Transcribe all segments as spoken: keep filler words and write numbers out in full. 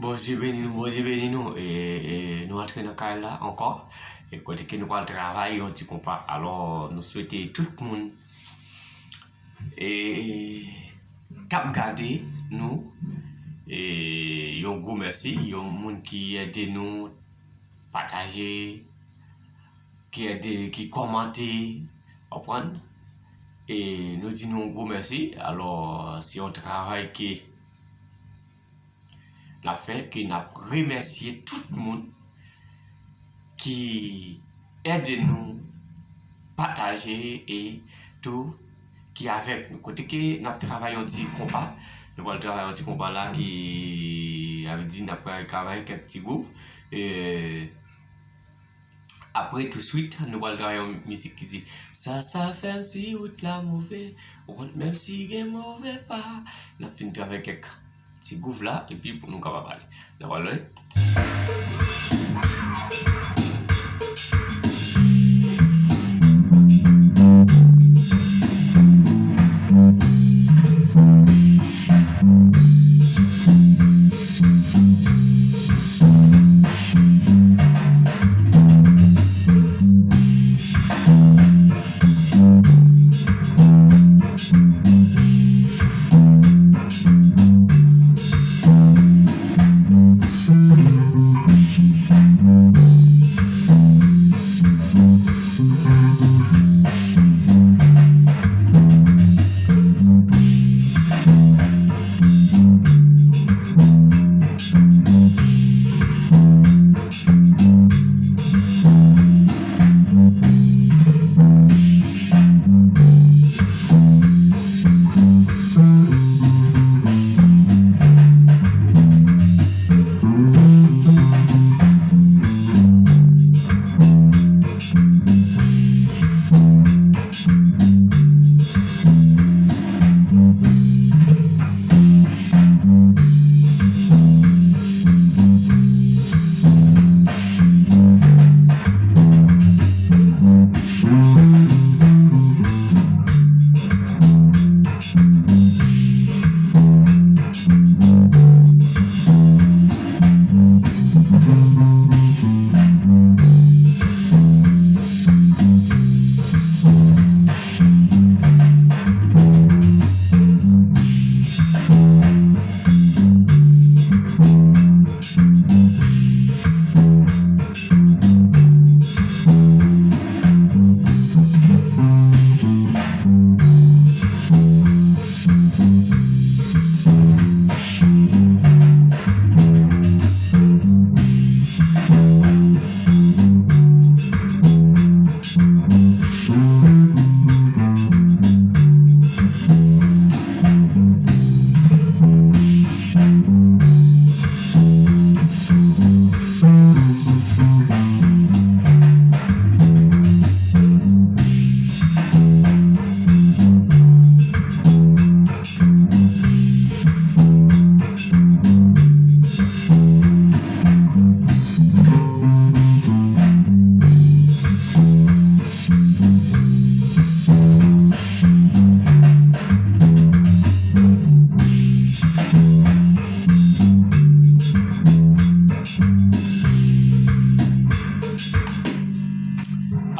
Bondye beni nou, Bondye beni nou. E, e, nou antre nan kay la ankò. E kote ke nou pral travay yon ti konpa. Alò, nou swete tout moun e, k ap gade nou e, yon gwo mèsi. Yon moun ki ede nou pataje, ki ede, ki kòmante, w konprann? E nou di nou yon gwo mèsi. Alò, se yon travay ke n ap fè, ke n ap remèsye tout moun ki ede nou pataje e tou ki avèk nou. Kote ke n ap travay yon ti konpa, nou pral travay yon ti konpa la ki, sa vle di n ap travay kèk ti gwoup. E apre, touswit, nou pral travay yon mizik ki di, sa, sa fè si wout la move, ou konn, menm si gen move pa. N ap fin travay kèk ti gwoup la, epi pou nou kapab ale. N ap ale.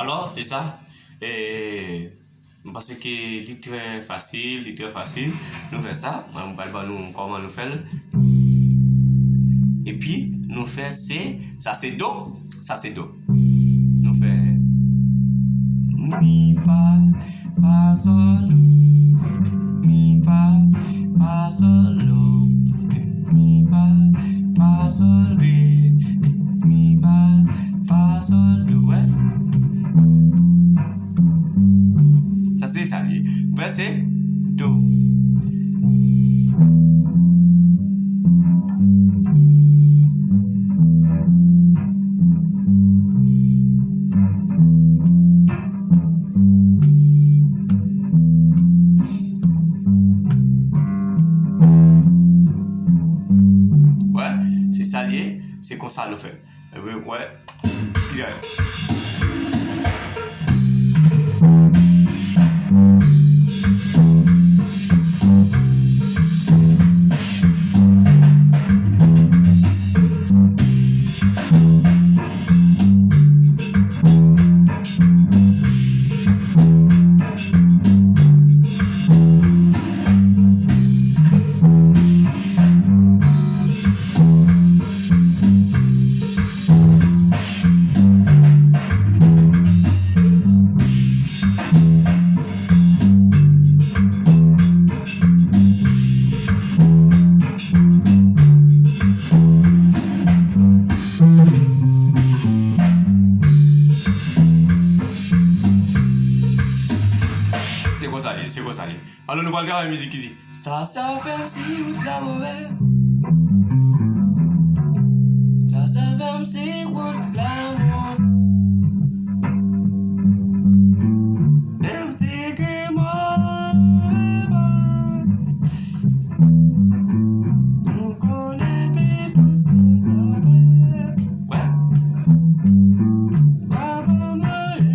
Alò, se sa. E, m panse ke li trè fasil, li trè fasil. Nou fè sa. Mwen, m pral ban nou kòman nou fè l. Epi, nou fè se, sa se do, sa se do. Nou fè mi, fa, fa, sòl, do. Mi, fa, fa, sòl, do. Mi, fa, fa, sòl, re. Mi, fa, fa, sòl, do. Wè. Sa se sa li ye. Vèse do. Wè, se sa li ye, se konsa nou fè. Ebyen, wè. Byen. Konsa li. Alò, nou pral travay mizik ki di, sa sa fè m si wout la move. Sa sa fè m si wout la move. Menm si gen move van, nou konnen pi tout sa sa fè. Wè. Papa manje.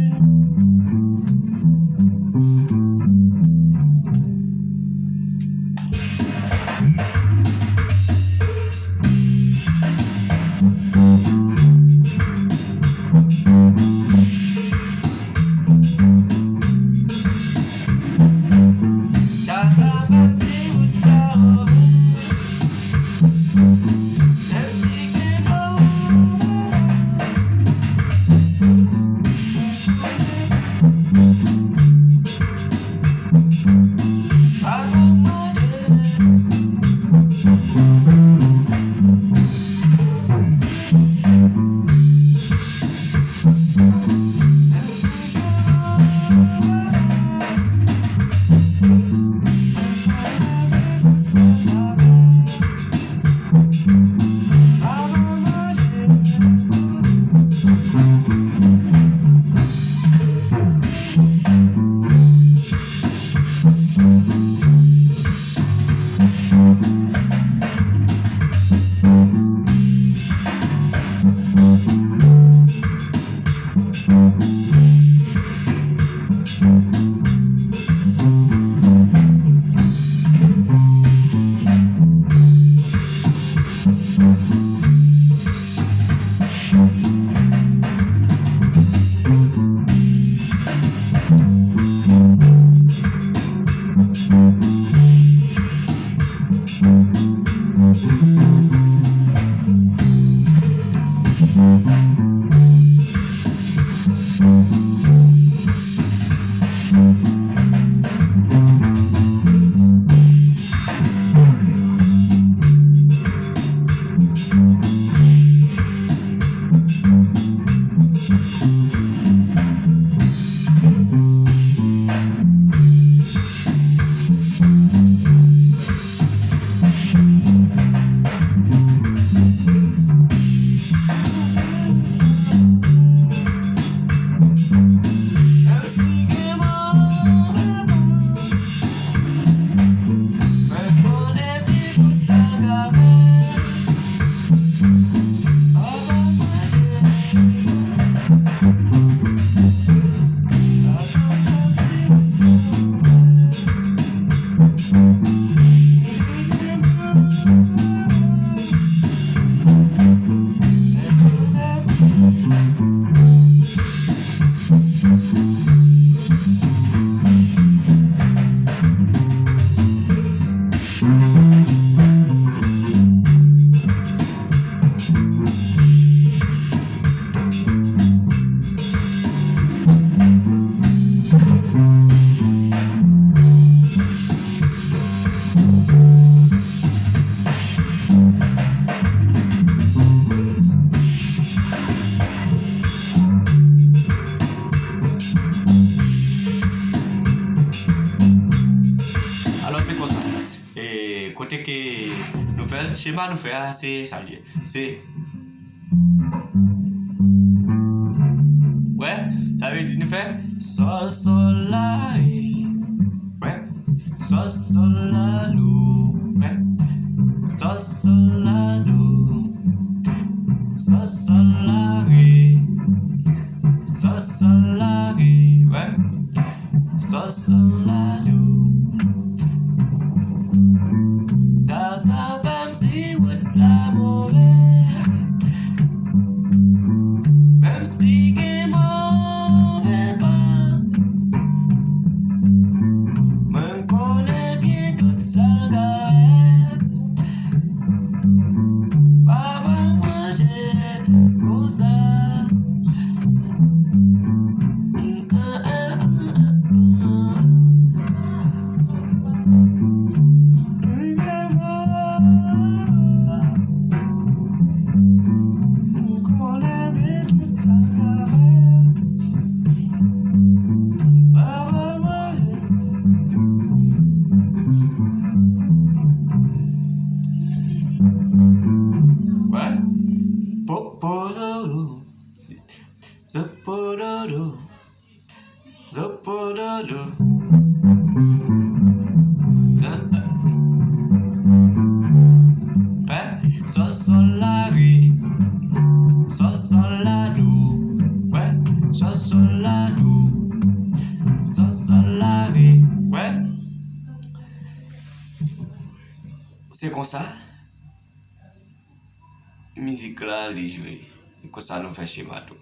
Alò, se konsa. E, kote ke nou fè l, chema nou fè a, se sa l ye. Se, wè, sa vle di nou fè sòl, sòl, la, re. Wè, sòl, sòl, la, do. Wè, sòl, sòl, la, do. Sòl, sòl, la, re. Sòl, sòl, la, re. Wè. Sòl, sòl, la, do. Sa sa fè m si wout la move. Menm si gen move van, mwen konnen byen tout sa l ka fè. Papa manje konsa. Popododo, zopododo, zopododo. Wè, sòl, sòl, la, re. Sòl, sòl, la, do. Wè, sòl, sòl, la, do. Sòl, sòl, la, re. Wè. Se konsa mizik la li jwe. E konsa nou fè chema tou.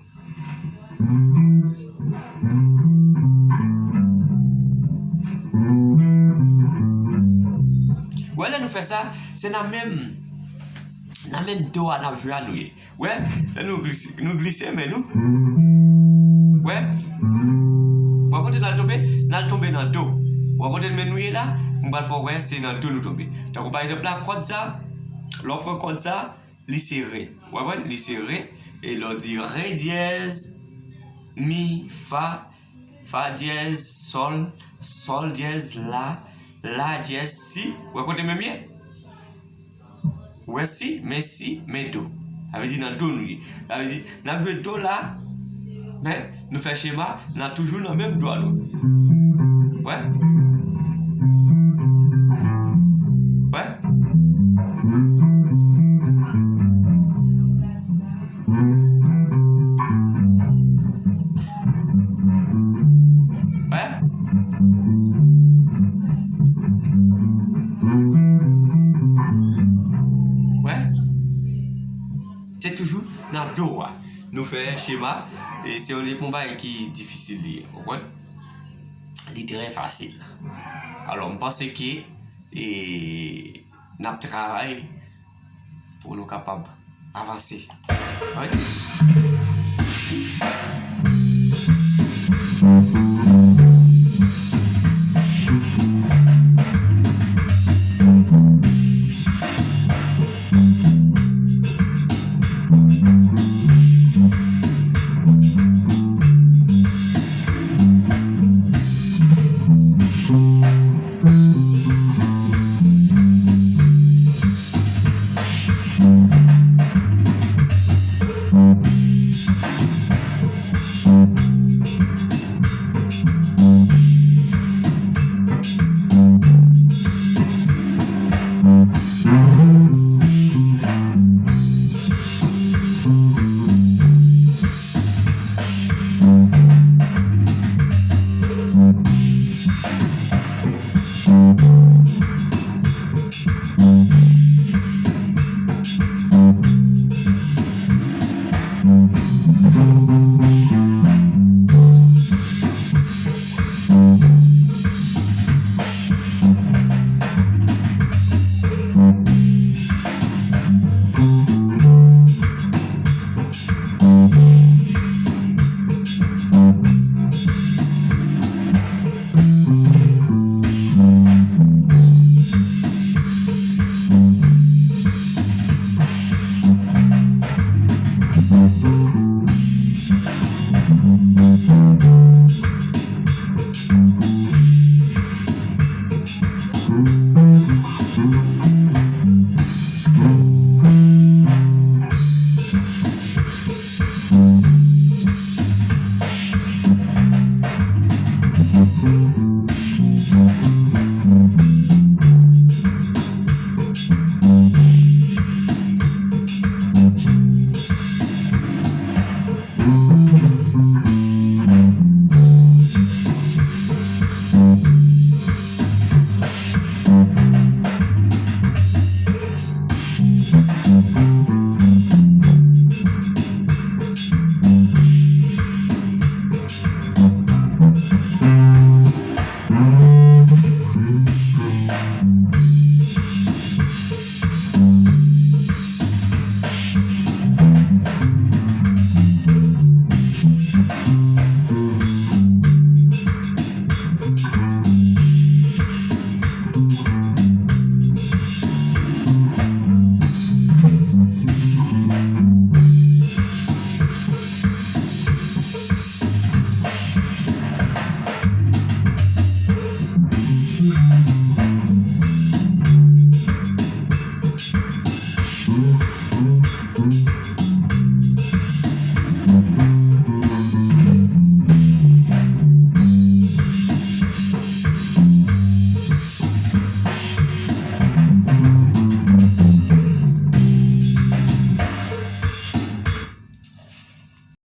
Wè, lè nou fè sa, se nan menm, nan menm do a n ap jwe a nou ye. Wè, lè nou glise, nou glise men nou. Wè. Wè kote n al tonbe? N al tonbe nan do. Wè kote men nou ye la? M pral fè w wè se nan do nou tonbe. Tankou pa egzanp la, kòd sa, lè w pran kòd sa, li se re. Ou konprann? Li se re. E lè w di re dyèz, mi, fa, fa dyèz, sòl, sòl dyèz, la, la dyèz, si. Ou wè kote menm ye? Ou wè si, men si, men do. Sa vle di nan do nou ye. Sa vle di, n ap jwe do la, men nou fè chema, n a toujou nan menm do a nou. Wè. Wè. Wè. Wè. Se toujou nan do a. Nou fè chema, e se yon, yon bagay ki difisil li ye, ou konprann? Li trè fasil. Alò, m panse ke, e, n ap travay pou nou kapab avanse. Alright?